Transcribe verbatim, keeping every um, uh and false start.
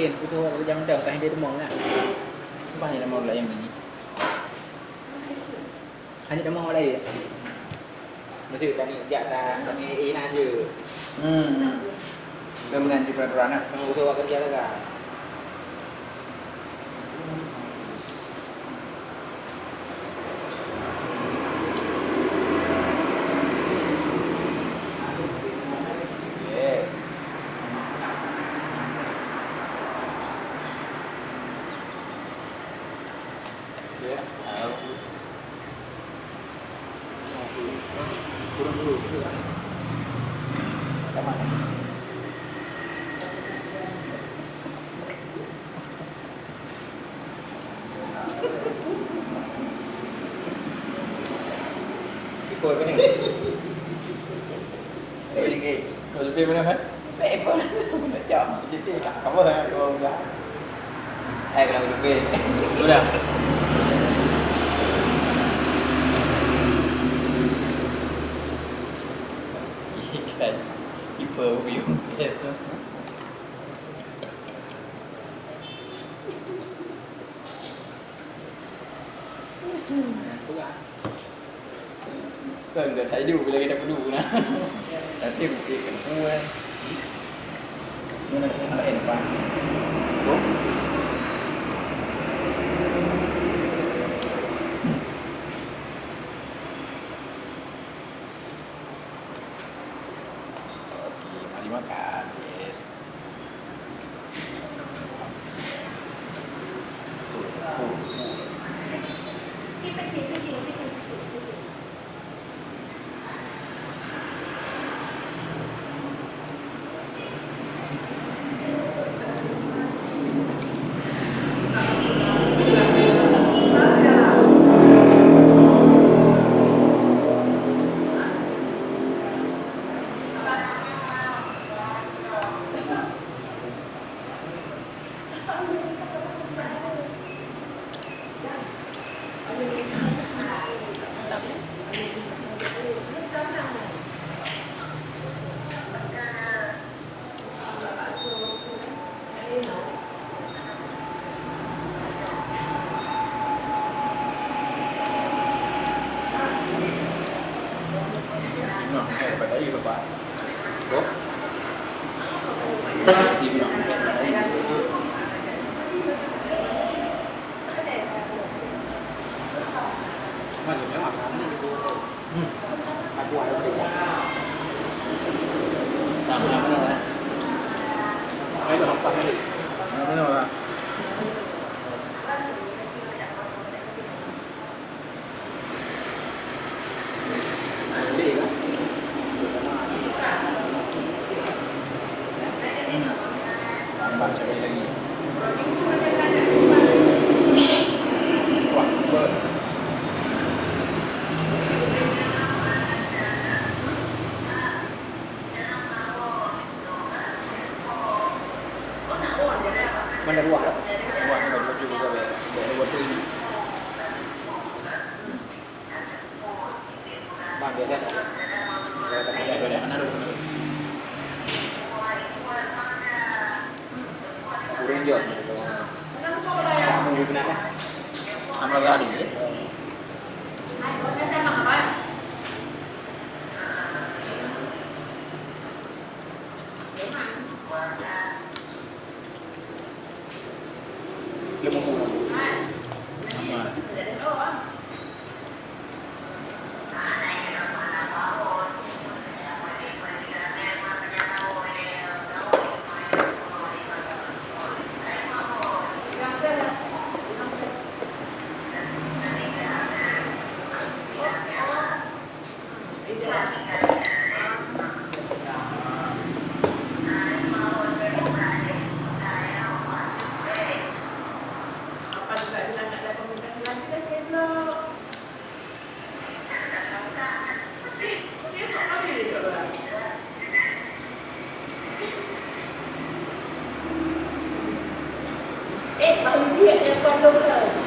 Beutôi awak keureuja mantong, ka hana teumong na. Bah hana teumong laén lagi. Hana teumong awak laén. Beutôi, kami jak dah, kami eh na je. Hmm, hmm. Itu meunan cit peraturan na. Beutôi, awak keureuja lagak. Yes. Ya, tahu. Kurang dulu, kurang. Tamat. Iko apa ni? Apa ni? Kau lebih mana, kan? Baik pun. Nak cakap, jadi tak apa lah, dua bulan. Hai, kalau lebih. Udah. Guys, people will be Kan, kan, tak hidup bila kita perlu na. Tapi bukti kan. Mana kita nak empat? Oke, mari makan, guys. Nah, ini ada bateri, Bapak. Oh. Sini, nah, ini ada bateri. Mana ni? Hmm. Aku ada bateri. Nah, mana, mana, mana? Ayo, apa ni? Mana, mana, mana? Tambah sekali lagi. Wah, ber. Mana ruah? Ruah ni baju-baju buka bek. Bek ni baju ini. Bang, biasa tak? Biasa tak? Kurang jauh. Kamu kenapa? Sama tadi, ya? Eh, Bang Yudi ada pandang ke?